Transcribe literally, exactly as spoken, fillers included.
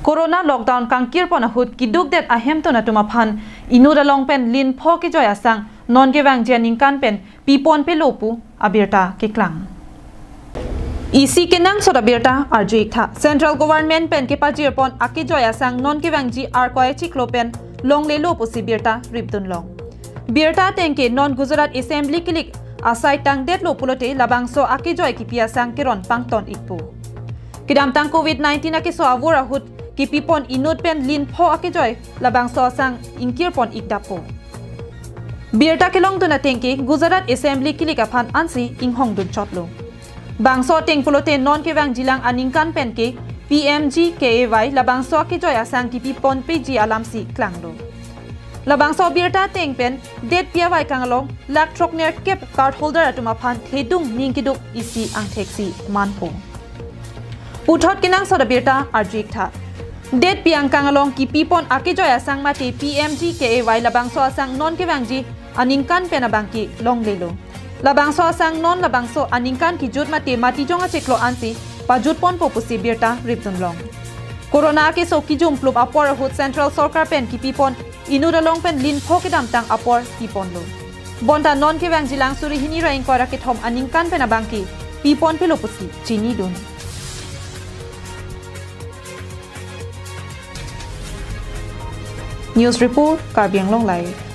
Corona lockdown kangkirpon ahut kidukdet ahemtun atum aphan inut along pen lin pho kejoi asang non kevangji aningkan pen pipon pelo pu abirta keklang. Isi kenangsot abirta arju-ik tha. Central Government pen kepajirpon akejoi asang non kevangji Arkoi achiklo pen longlelo pusi birta ripdun long. Birta ateng ke non Gujarat Assembly kilik asai tangdetlo pulote labangso akejoi kipi asang keron pangton-ikpo. Kedamtang covid nineteen akeso avur ahut kipipon inut pen lin pho akejoi labangso asang ingkirpon-ikdappo. Birta kelongdun ateng ke Gujarat Assembly kilik aphan ansi inghongdun chotlo. Bangso ateng pulote non kevangjilang aningkan pen ke P M G K A Y labangso akejoi asang kipiponpeji alamsi klanglo. Labangso birta ateng pen detpi avaikang along lakh throknerkep card holder atum aphan thedung ning keduk isi angthek si manpo. Puthot kenangsot abirta arju-ik tha. Detpi angkang along kipipon akejoi asang mate P M G K A Y labangso asang non kevangji aningkan pen abangke longlelo. Labangso asang non labangso aningkan kijut mate matijong achiklo ansi pajutponpo pusi birta ripdun long. Corona akeso kijum plup apor ahut Central Sorkar pen kipipon inut along pen lin pho kedamtang apor piponlo. Bonta non kevangjilang suri hini ra ingkoi ra kethom aningkan pen abangke piponpelo pusi chinidun. News report, Karbi Anglong Live.